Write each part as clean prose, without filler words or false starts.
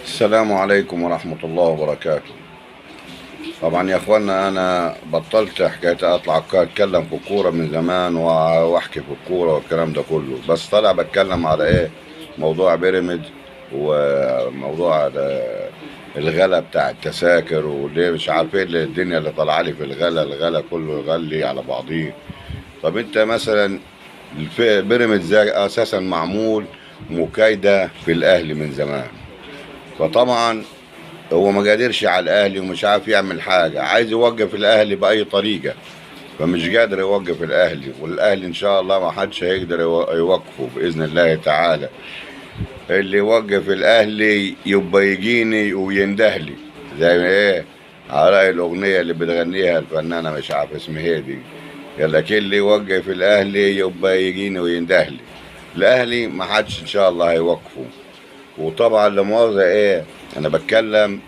السلام عليكم ورحمة الله وبركاته. طبعا يا اخوانا انا بطلت حكاية اطلع اتكلم في الكورة من زمان واحكي في الكورة والكلام ده كله، بس طالع بتكلم على ايه؟ موضوع بيراميدز وموضوع الغلا بتاع التذاكر، وليه مش عارف ايه اللي الدنيا اللي طالعه لي في الغلا، الغلا كله يغلي على بعضيه. طب انت مثلا بيراميدز ده اساسا معمول مكايده في الاهلي من زمان، فطبعا هو ما قادرش على الاهلي ومش عارف يعمل حاجة، عايز يوقف الاهلي باي طريقه، فمش قادر يوقف الاهلي، والاهلي ان شاء الله ما حدش هيقدر يوقفه باذن الله تعالى. اللي يوقف الاهلي يبقى يجيني ويندهلي، زي ما ايه على راي الاغنية اللي بتغنيها الفنانة مش عارف اسمها ايه دي، يقول لك اللي يوقف الاهلي يبقى يجيني ويندهلي. الاهلي ما حدش ان شاء الله هيوقفه. وطبعا لا مؤاخذة ايه، انا بتكلم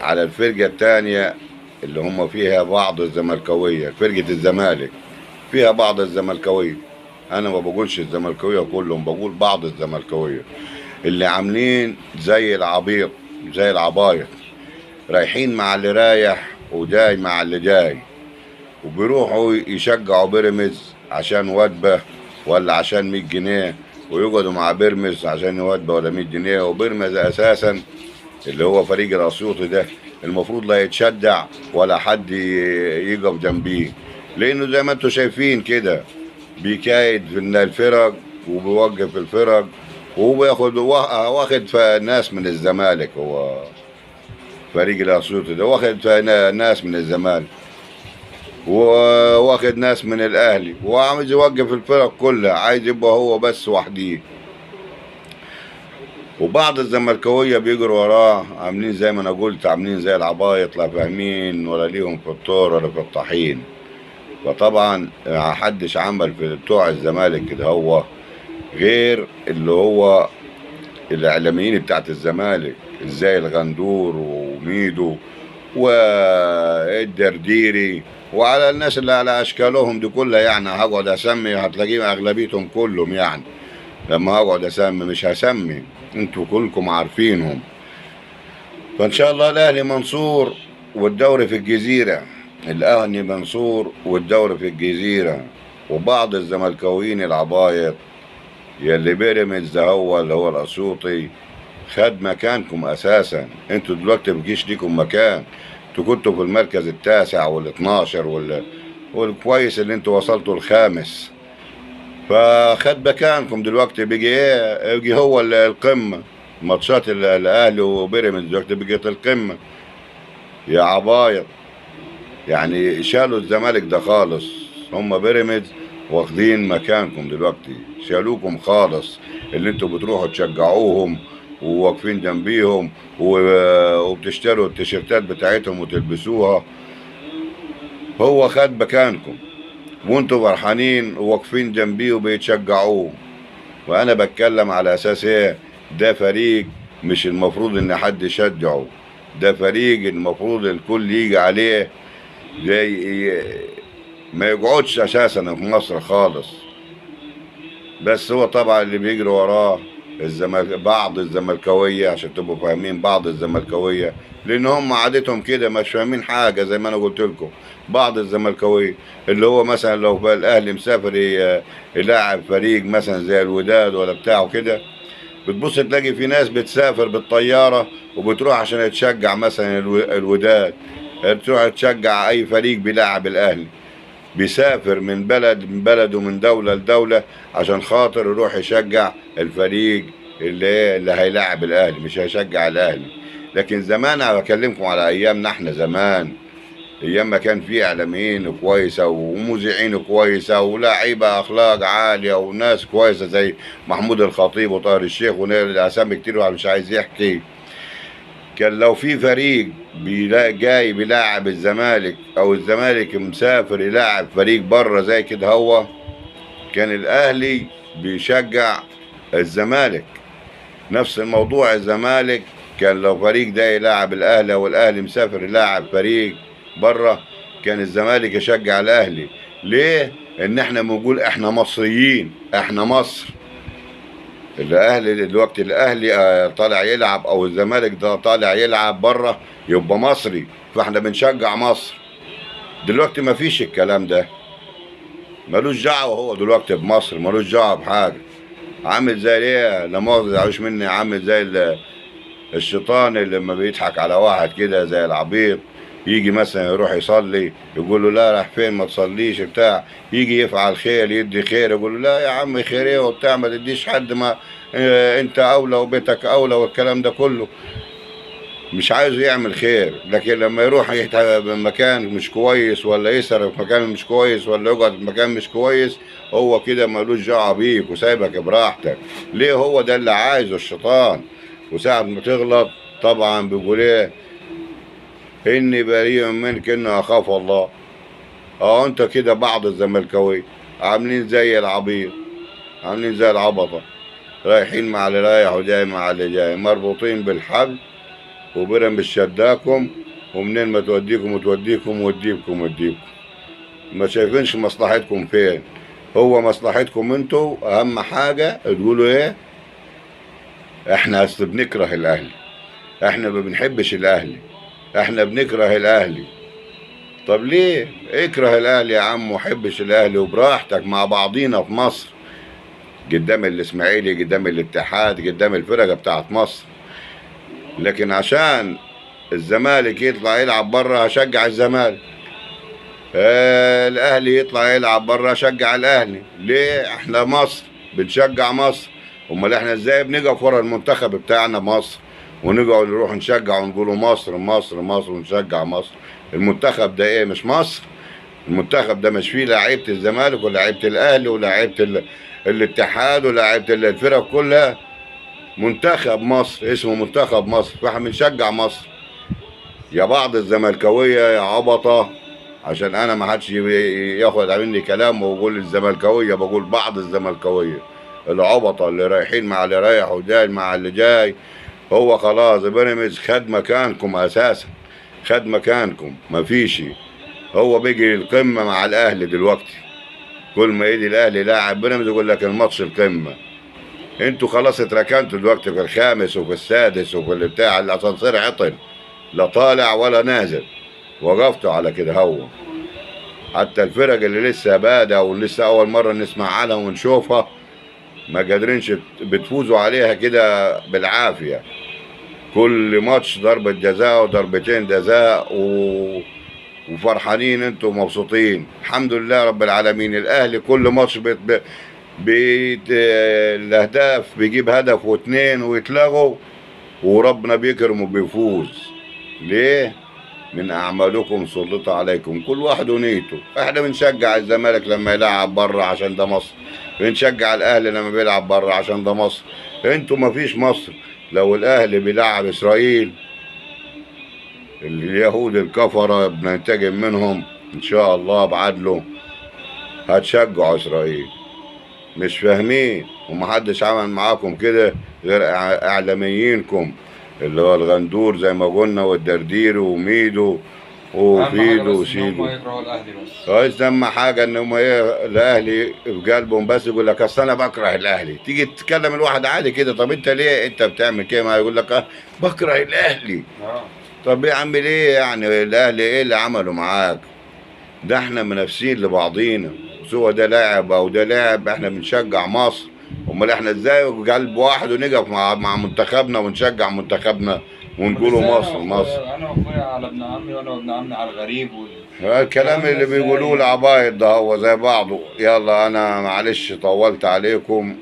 على الفرقة الثانية اللي هم فيها بعض الزملكاويه، فرقه الزمالك فيها بعض الزملكاويه، انا ما بقولش الزملكاويه كلهم، بقول بعض الزملكاويه اللي عاملين زي العبيط زي العبايط، رايحين مع اللي رايح وجاي مع اللي جاي، وبيروحوا يشجعوا بيراميدز عشان وجبة ولا عشان 100 جنيه، ويقعدوا مع بيراميدز عشان وجبة ولا 100 جنيه. وبيراميدز اساسا اللي هو فريق الاسيوطي ده المفروض لا يتشجع ولا حد يقف جنبيه، لانه زي ما انتم شايفين كده بيكايد في الفرق وبيوقف الفرق وبياخد واخد ناس من الزمالك. هو فريق الاسيوطي ده واخد ناس من الزمالك وواخد ناس من الاهلي، وعاوز يوقف الفرق كلها، عايز يبقى هو بس وحديه. وبعض الزملكاويه بيجروا وراه عاملين زي ما انا قلت، عاملين زي العبايط، لا فاهمين ولا ليهم في الطور ولا في الطحين. فطبعا محدش عمل في بتوع الزمالك كده هو غير اللي هو الاعلاميين بتاعت الزمالك زي الغندور وميدو والدرديري وعلى الناس اللي على اشكالهم دي كلها. يعني هقعد اسمي هتلاقيهم اغلبيتهم كلهم، يعني لما هقعد اسمي مش هسمي، انتوا كلكم عارفينهم. فان شاء الله الاهلي منصور والدوري في الجزيرة، الاهلي منصور والدوري في الجزيرة. وبعض الزملكاويين العبايط يلي بيراميدز ده هو اللي هو الاسيوطي خد مكانكم اساسا، انتوا دلوقتي مبقيش ليكم مكان، انتوا كنتوا في المركز التاسع وال12 والكويس اللي انتوا وصلتوا الخامس، فخد مكانكم دلوقتي بيجي ايه، بيجي هو القمه. ماتشات الاهلي وبيراميدز دلوقتي بقت القمه يا عبايط، يعني شالوا الزمالك ده خالص، هم بيراميدز واخدين مكانكم دلوقتي، شالوكم خالص، اللي انتوا بتروحوا تشجعوهم وواقفين جنبيهم وبتشتروا التيشيرتات بتاعتهم وتلبسوها، هو خد مكانكم وانتوا فرحانين وواقفين جنبيه وبيتشجعوه. وانا بتكلم على اساس ايه؟ ده فريق مش المفروض ان حد يشجعه، ده فريق المفروض الكل يجي عليه، زي ما يقعدش اساسا في مصر خالص. بس هو طبعا اللي بيجري وراه بعض الزملكاويه، عشان تبقوا فاهمين، بعض الزملكاويه لان هم عادتهم كده مش فاهمين حاجة زي ما انا قلت لكم. بعض الزملكاويه اللي هو مثلا لو الاهلي مسافر يلاعب فريق مثلا زي الوداد ولا بتاعه كده، بتبص تلاقي في ناس بتسافر بالطيارة وبتروح عشان تشجع مثلا الوداد، تروح تشجع اي فريق بيلاعب الاهلي، بيسافر من بلد من بلد ومن دولة لدولة عشان خاطر يروح يشجع الفريق اللي هيلاعب الاهلي، مش هيشجع الاهلي. لكن زمان انا بكلمكم على ايامنا احنا زمان، ايام ما كان في اعلاميين كويسة ومذيعين كويسة ولاعيبه اخلاق عالية وناس كويسة زي محمود الخطيب وطاهر الشيخ والاسامي كتير واحد مش عايز يحكي. كان لو في فريق جاي بيلاعب الزمالك او الزمالك مسافر يلاعب فريق بره زي كده، هو كان الاهلي بيشجع الزمالك. نفس الموضوع الزمالك كان لو فريق ده يلاعب الاهلي او الاهلي مسافر يلاعب فريق بره، كان الزمالك يشجع الاهلي. ليه؟ ان احنا بنقول احنا مصريين، احنا مصر. الاهلي دلوقتي، الاهلي طالع يلعب او الزمالك ده طالع يلعب بره يبقى مصري، فاحنا بنشجع مصر. دلوقتي مفيش الكلام ده، ملوش دعوه هو دلوقتي بمصر، ملوش دعوه بحاجة. عامل زي ايه؟ لا مؤاخذة تزعلوش مني، عامل زي الشيطان اللي لما بيضحك على واحد كده زي العبيط، يجي مثلا يروح يصلي يقول له لا راح فين ما تصليش بتاع، يجي يفعل خير يدي خير يقول له لا يا عم خير ايه وبتاع، ما تديش حد، ما انت اولى وبيتك اولى والكلام ده كله. مش عايزه يعمل خير، لكن لما يروح مكان مش كويس ولا يسرق في مكان مش كويس ولا يقعد في مكان مش كويس، هو كده ملوش دعوه بيك وسايبك براحتك. ليه؟ هو ده اللي عايزه الشيطان. وساعة ما تغلط طبعا بيقول ايه؟ اني بريء منك اني اخاف الله. انت كده بعض الزملكاويه عاملين زي العبيط، عاملين زي العبطه، رايحين مع اللي رايح وجاي مع اللي جاي، مربوطين بالحبل وبيراميدز شداكم، ومنين ما توديكم وتوديكم وتجيبكم وتجيبكم. ما شايفينش مصلحتكم فين. هو مصلحتكم انتوا اهم حاجة تقولوا ايه؟ احنا اصل بنكره الاهلي، احنا ما بنحبش الاهلي، احنا بنكره الاهلي. طب ليه؟ اكره الاهلي يا عم وحبش الاهلي وبراحتك مع بعضينا في مصر، قدام الاسماعيلي، قدام الاتحاد، قدام الفرقة بتاعت مصر. لكن عشان الزمالك يطلع يلعب بره هشجع الزمالك، الاهلي يطلع يلعب بره هشجع الاهلي. ليه؟ احنا مصر، بنشجع مصر. امال احنا ازاي بنقف ورا المنتخب بتاعنا مصر ونقعد نروح نشجع ونقولوا مصر مصر مصر ونشجع مصر؟ المنتخب ده ايه؟ مش مصر؟ المنتخب ده مش فيه لعيبة الزمالك ولاعيبه الاهلي ولاعيبه الاتحاد ولاعيبه الفرق كلها؟ منتخب مصر اسمه منتخب مصر، فاحنا بنشجع مصر. يا بعض الزملكاويه يا عبطه، عشان انا ما حدش ياخد مني كلام ويقول الزملكاويه، بقول بعض الزملكاويه العبطه اللي رايحين مع اللي رايح وجاي مع اللي جاي. هو خلاص بيراميدز خد مكانكم اساسا، خد مكانكم، مفيش. هو بيجي القمه مع الاهلي دلوقتي، كل ما يجي الاهلي لاعب بيراميدز يقول لك الماتش القمه. انتوا خلاص اتركنتوا دلوقتي في الخامس وفي السادس وفي اللي بتاع، الاسانسير عطل، لا طالع ولا نازل، وقفتوا على كده. هو حتى الفرق اللي لسه بادئه ولسه اول مرة نسمع عنها ونشوفها ما قادرينش، بتفوزوا عليها كده بالعافية. كل ماتش ضربه جزاء وضربتين جزاء وفرحانين انتوا ومبسوطين. الحمد لله رب العالمين. الاهلي كل ماتش الاهداف بيجيب هدف واثنين ويتلغوا، وربنا بيكرم وبيفوز. ليه؟ من اعمالكم سلط عليكم، كل واحد ونيته. احنا بنشجع الزمالك لما يلعب بره عشان ده مصر، بنشجع الاهلي لما بيلعب بره عشان ده مصر. انتوا مفيش مصر. لو الاهلي بيلعب اسرائيل، اليهود الكفرة بننتقم منهم ان شاء الله بعدله، هتشجعوا اسرائيل. مش فاهمين، ومحدش عمل معاكم كده غير اعلاميينكم اللي هو الغندور زي ما قلنا، والدردير وميدو وفيدو وسيدو. بس اهم حاجة ان هم ايه، الاهلي في قلبهم، بس يقول لك اصل انا بكره الاهلي. تيجي تتكلم الواحد عادي كده، طب انت ليه انت بتعمل كده؟ ما يقول لك بكره الاهلي. طب يا عم ليه يعني؟ الاهلي ايه اللي عمله معاك؟ ده احنا منافسين لبعضينا، سواء ده لاعب او ده لاعب، احنا بنشجع مصر. امال احنا ازاي قلب واحد ونقف مع منتخبنا ونشجع منتخبنا ونقولوا مصر مصر؟ انا واخويا على ابن عمي، وانا وابن عمي على الغريب الكلام اللي بيقولوه العبايط ده هو زي بعضه. يلا انا معلش طولت عليكم.